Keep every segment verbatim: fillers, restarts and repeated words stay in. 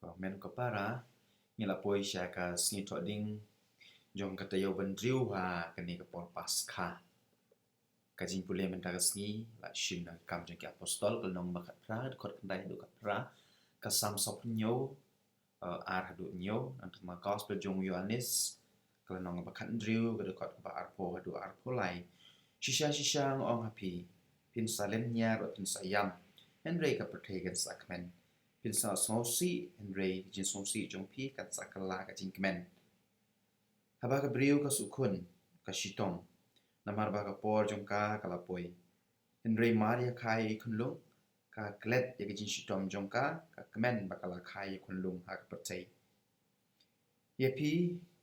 Ko hynmen ko para, ngi la poi sha ka sngi thoh ding jong ka taïew ba hynriew ha kane ka por Paskha. Ka jingpule mynta ka sngi la shim na ka Kam jong ki Apostol, ka lynnong ba khatphra, dkhot khyndai haduh khatphra, ka Salm sawphew hynñiew, eh, ar haduh hynñiew, nangta ka Gospel jong u Ïoannis, ka lynnong ba khathynriew, ka dkhot kaba arphew haduh arphew lai. Shisha shisha nga ong ha phi, phin sa lynñiar bad phin sa ïam, hynrei ka pyrthei kan sa kmen. Phin sa sngewsih, hynrei ka jingsngewsih jong phi kan sa kylla ka jingkmen. Haba ka briew ka shu khun, ka shitom, namar ba ka por jong ka ka la poi. Hynrei mar ïa kha ïa i khunlung, ka klet ïa ka jingshitom jong ka, ka kmen ba ka la kha ïa i khunlung ha ka pyrthei. Ïa phi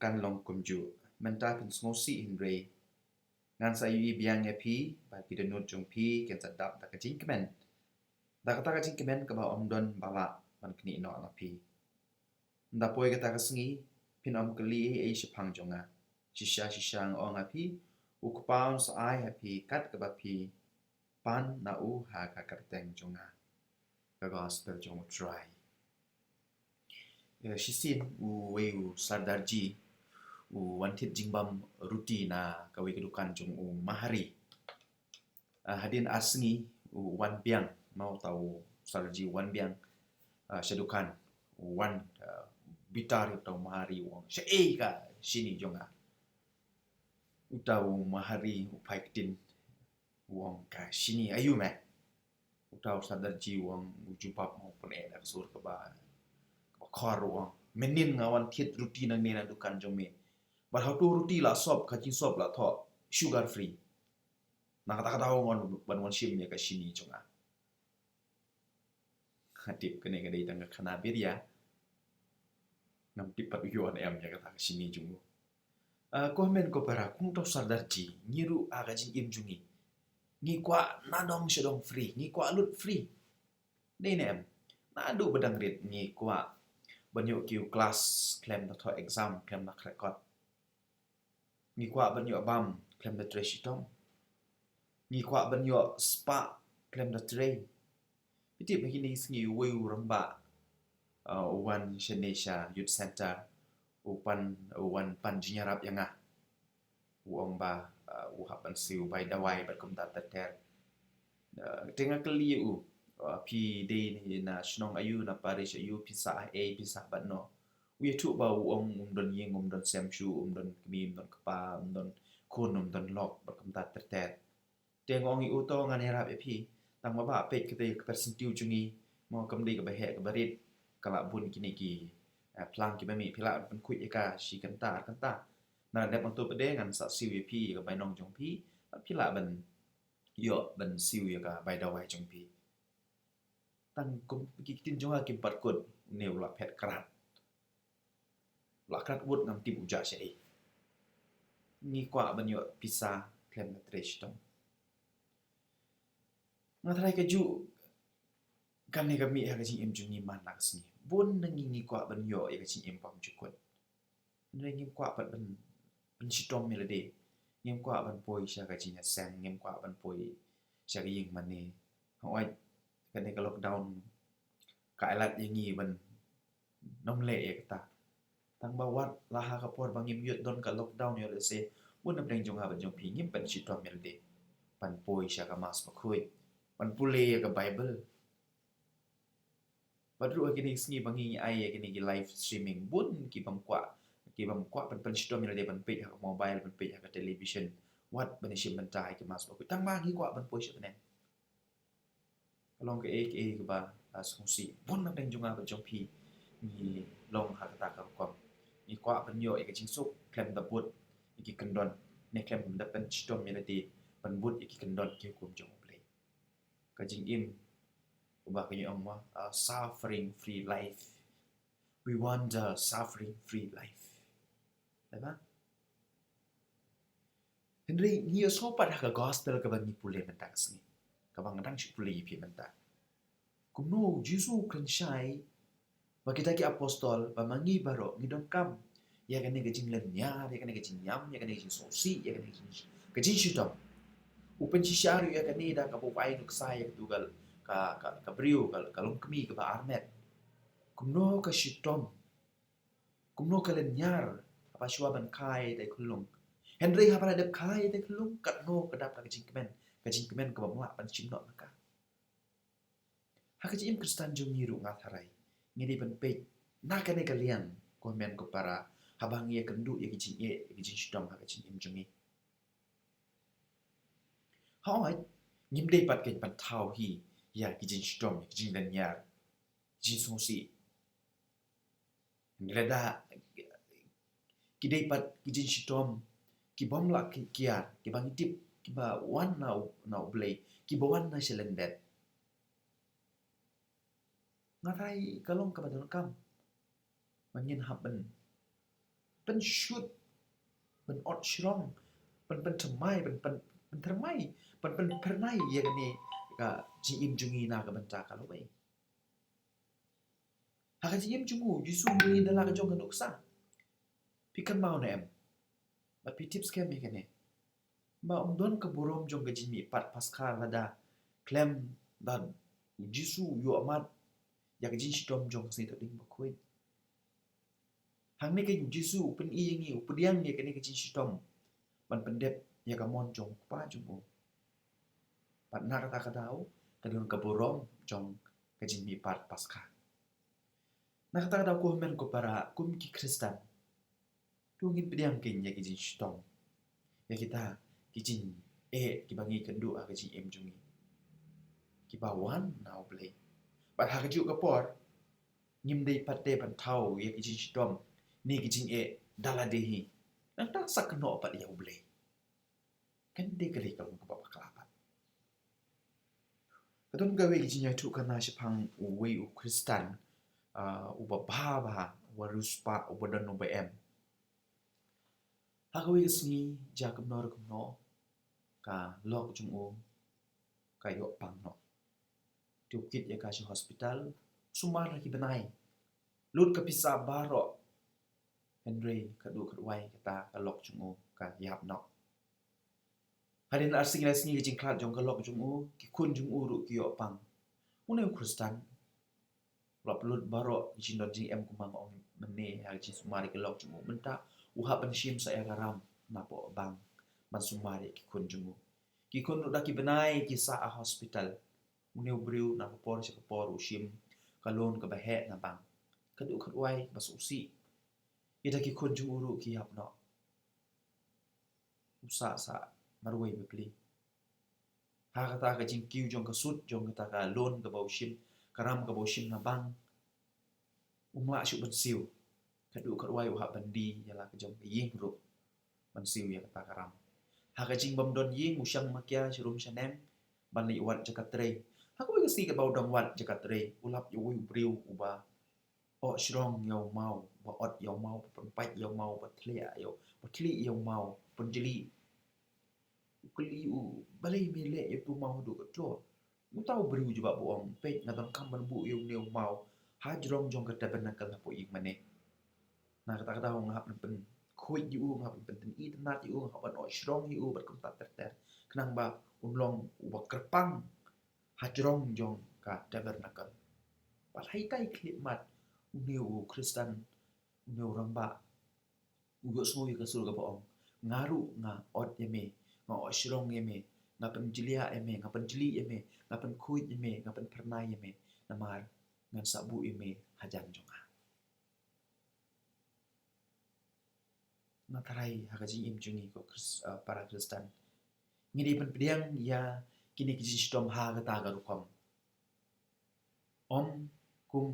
kan long kumjuh, mynta phin sngewsih hynrei ngan sa ïohi biang ïa phi, ba ki dohnud jong phi kin sa dap da ka jingkmen, da kata ka jingkmen kaba ym don ba lah ban knieh noh na phi. Ynda poi kata ka sngi, phin ym kylli ei ei shaphang jong nga. Shisha shisha nga ong ha phi, u Kpa un sa ai ha phi kat kaba phi pan na u ha ka kyrteng jong nga. Ka Gospel jong U Trai. Eh, shisien uwei u Sardarji u wan thied jingbam ruti na kawei ka dukan jong u Mahari. Ah, hadien ar sngi u wan biang, ma uta u Sardarji u wan biang, ah, sha dukan, u wan, ah, bitar ïa uta u Mahari, u ong, "Shaei ka shini jong nga?" Uta u Mahari u phai ktien, u ong, "Ka shini aïu me?" Uta u Sardarji u ong, u jubab ma u pyneh da ka sur kaba, kaba khor, u ong, "Mynnin nga wan thied ruti nangne na dukan jong me. Bad ha uto u ruti la sop, ka jingsop la thoh sugar free. Na kata ka daw ngan ban wan shim ïa ka shini jong nga." Nga tip kane ka dei tang ka khana biria. Ngam tip pat u ïoh ne em ïa kata ka shini jong u. Ah, ko hynmen ko para, kum uta u Sardarji, ngi ruh ha ka jingim jong ngi, ngi kwah na dong sha dong free, ngi kwah lut free. Dei ne em? Naduh ba dang rit ngi kwah ban ïoh ki u klas khlem da thoh exam, khlem da khreh kot. Ngi kwah ban ïoh bam khlem da trei shitom. Ngi kwah ban ïoh spah khlem da trei. Phi tip, ha kine ki sngi uwei u rangbah, uh, u wan shane sha Youth Center, u pan, u wan pan jingïarap ïa nga. U ong ba, uh, u hap ban siew bai dawai bad kumta ter ter. Uh, te nga kylli ïa u, uh, "Phi dei na shnong aïu, na parish aïu, phi sah ha ei, phi sah bad no?" U ïathuh ba u ong um don ïing, um don sem shuh, um don kmie, um don kpa, um don khun, um don lok, bad kumta ter ter. Te nga ong ïa u, "To ngan ïarap ïa phi. Tang ba bah peit katei ka percentile jong ngi, mo, kam dei kaba heh kaba rit. Ka lah bun kine ki, eh, phlang kiba mih, phi lah ban pynkhuid ïa ka shi kynta ar kynta. Ngan dep hangto pat de ngan sa siew ïa phi ïa ka bainong jong phi, bad phi lah ban ïoh ban siew ïa ka bai dawai jong phi." Tang kum ki ktien jong nga kim pat kut, une u la phet krat. U la krat wut, ngam tip u jah shaei. Ngi kwah ban ïoh pisa khlem da trei shitom. Nga tharai kajuh kane ka mih ha ka jingim jong ngi man la ka sngi. Bun na ngi ngi kwah ban ïoh ïa ka jingim bymjukut. Hynrei ngim kwah pat ban, ban shitom ïa lade. Ngim kwah ban poi sha ka jingïaseng, ngim kwah ban poi sha ka ïing mane. Hooid, kane ka lockdown ka ai lad ïa ngi ban nym leh ïa kata. Tang ba wat la ha ka por ba ngim ïoh don ka lockdown ïoh lehse, bun na pdeng jong nga bad jong phi ngim pat shitom ïa lade ban poi sha ka Mass Bakhuid, ban pule ïa ka Bible. Bad ruh ha kine ki sngi ba ngi ai ïa kine ki live streaming, bun ki bym kwah, ki bym kwah ban pynshitom ïa lade ban peit ha ka mobile, ban peit ha ka television, wat ban ïashim bynta ïa ki Mass Bakhuid. Tang ba ngi kwah ban poi sha bneng. Ka long kaei kaei kaba, ah, sngewsih. Bun na pdeng jong nga bad jong phi ngi long ha kata ka rukom. Ngi kwah ban ïoh ïa ka jingsuk khlem da bud ïa ki kyndon, ne khlem da pynshitom ïa lade ban bud ïa ki kyndon ki hukum jong U Blei. Ka jingim uba ka ong ma, ah, suffering free life. We want a suffering free life. Dei ba? Hynrei ngi ïohsngew pat ha ka gospel kaba ngi pule mynta ka sngi, kaba nga dang shu pule ïa phi mynta. Kumno U Jisu u kren shai ba kita ki apostol, ba ma ngi baroh ngi donkam ïa kane ka jinglynñiar, ïa kane ka jingïam, ïa kane ka jingsngewsih, ïa kane ka jing, ka jingshitom. U pynshisha ruh ïa kane da kaba wai nuksa ïa katu ka, ka, ka briew, ka, ka longkmie kaba armet. Kumno ka shitom, kumno ka lyniar haba shuwa ban kha ïa itei i khyllung. Hynrei haba la dep kha ïa itei i khyllung, katno ka dap da ka jingkmen, ka jingkmen kaba ym lah ban shim noh na ka. Ha ka jingim Khristan jong ngi ruh, nga tharai ngi dei ban peit na kane ka liang, ko hynmen ko para, haba ngi ïakynduh ïa ki jingeh, ïa ki jingshitom ha ka jingim jong ngi. Hooid, ngim dei pat ban pynthaw hi ïa ki jingshitom, ïa ki jinglyniar, jingsngewsih. Lada ki dei pat ki jingshitom ki bym lah ki kiar, kiba ngi tip kiba wan na u, na U Blei, kiba wan na sha lyndet, nga tharai ka long kaba donkam ba ngin hap ban pynshut, ban ot shrong, ban pynthymmai, ban pyn, pynthymmai, ban pynphyrnai ïa kane ka jingim jong ngi na ka bynta ka lawei. Ha ka jingim jong u Jisu, u ïohi da la ka jong ka nuksa. Phi kynmaw ne em? Bad phi tip skhem ïa kane, ba ym don ka burom jong ka jingmihpat Paskha lada khlem da u Jisu u ïohmad ïa ka jingshitom jong ka sngi Thohdieng Bakhuid. Hangne ka, u Jisu u pyni ïa ngi, u pdiang ïa kane ka jingshitom ban pyndep ïa ka mon jong u Kpa jong u. Bad na kata ka daw ka don ka burom jong ka jingmihpat Paskha. Na kata ka daw, ko hynmen ko para, kum ki Khristan, to ngin pdiang kein ïa ki jingshitom, ïa kita ki jingeh kiba ngi kynduh ha ka jingim jong ngi, kiba wan na U Blei. Bad ha kajuh ka por ngim dei pat de ban thaw ïa ki jingshitom ne ki jingeh da lade hi. Nangta sa kynnoh pat ïa U Blei. Kan dei ka dei ka long kaba bakla pat. Ka don kawei ka jingïathuhkhana shaphang uwei u Khristan, ah, uba bha bha, uba riewspah, uba don uba em. Ha kawei ka sngi, jia kumno re kumno, ka lok jong u ka ïoh pang noh. Te u kit ïa ka sha hospital, sumar la ki bnai, lut ka pisa baroh. Hynrei khatduh khatwai kata ka lok jong u ka ïap noh. Hadien ar sngi lai sngi ka jingkhlad jong ka lok jong u, ki khun jong u ruh ki ïoh pang. Une u Khristan u la pynlut baroh ki jingdon jingem kumba nga ong mynne ha ka jingsumar ïa ka lok jong u, mynta u hap ban shim sa ïa ka ram napoh bank ban sumar ïa ki khun jong u. Ki khun ruh da ki bnai ki sah ha hospital. Une u briew na ka por sha ka por u shim ka loan kaba heh na bank. Khatduh khatwai kaba sngewsih, ïa da ki khun jong u ruh ki ïap noh. U sah sa marwei bapli. Ha kata ka jingkiew jong ka sut jong kata ka loan kaba u shim, ka ram kaba u shim na bank, um lah shuh ban siew. Khatduh khatwai u hap ban die ïa la ka jong ka ïing ruh ban siew ïa kata ka ram. Ha ka jingbym don ïing, u shang makia sharum shaneng ban leit wad jaka trei. Ha kawei ka sngi kaba u dang wad jaka trei, u lap ïa uwei u briew uba oh shrong ïa u maw, ba ot ïa u maw, ba pynpait ïa u maw, ba thlieh ïa u, ba thlieh ïa u maw, pynjli. U kylli u, balei me leh ïa utu u maw haduh kato? Uta u briew jubab u ong, peit, nga donkam ban buh ïa une u maw hajrong jong ka tabernacle hapoh ïing mane. Na kata ka daw nga hap ban pynkhuid ïa u, nga hap ban pynthymmai ïa u, nga hap ban oh shrong ïa u bad kumta ter ter, khnang ba un long uba kyrpang hajrong jong ka tabernacle. Bad ha ita i khyllipmat, une u Khristan, une u rangbah u ïohsngew ïa ka sur kaba ong, nga ruh nga ot ïa me, nga oh shrong ïa me, nga pynjliah ïa me, nga pynjli ïa me, nga pynkhuid ïa me, nga pynphyrnai ïa me, namar ngan sa buh ïa me hajan jong nga. Nga tharai ha ka jingim jong ngi ko Khris-, ah, para Khristan, ngi dei ban pdiang ïa kine ki jingshitom ha kata ka rukom. Ym kum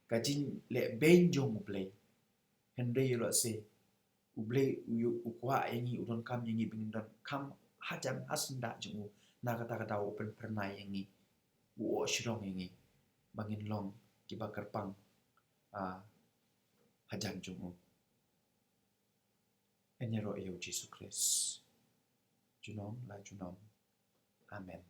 ka jingleh beiñ jong U Blei. Hynrei ïa lade U Blei u, u kwah ïa ngi, u donkam ïa ngi ba ngin donkam hajan hasyndah jong u, na kata ka daw u pynphyrnai ïa ngi, u oh shrong ïa ngi ba ngin long kiba kyrpang, ah, hajan jong u. Yn ïaroh ïa u Jisu Khrist. Junom la junom. Amen.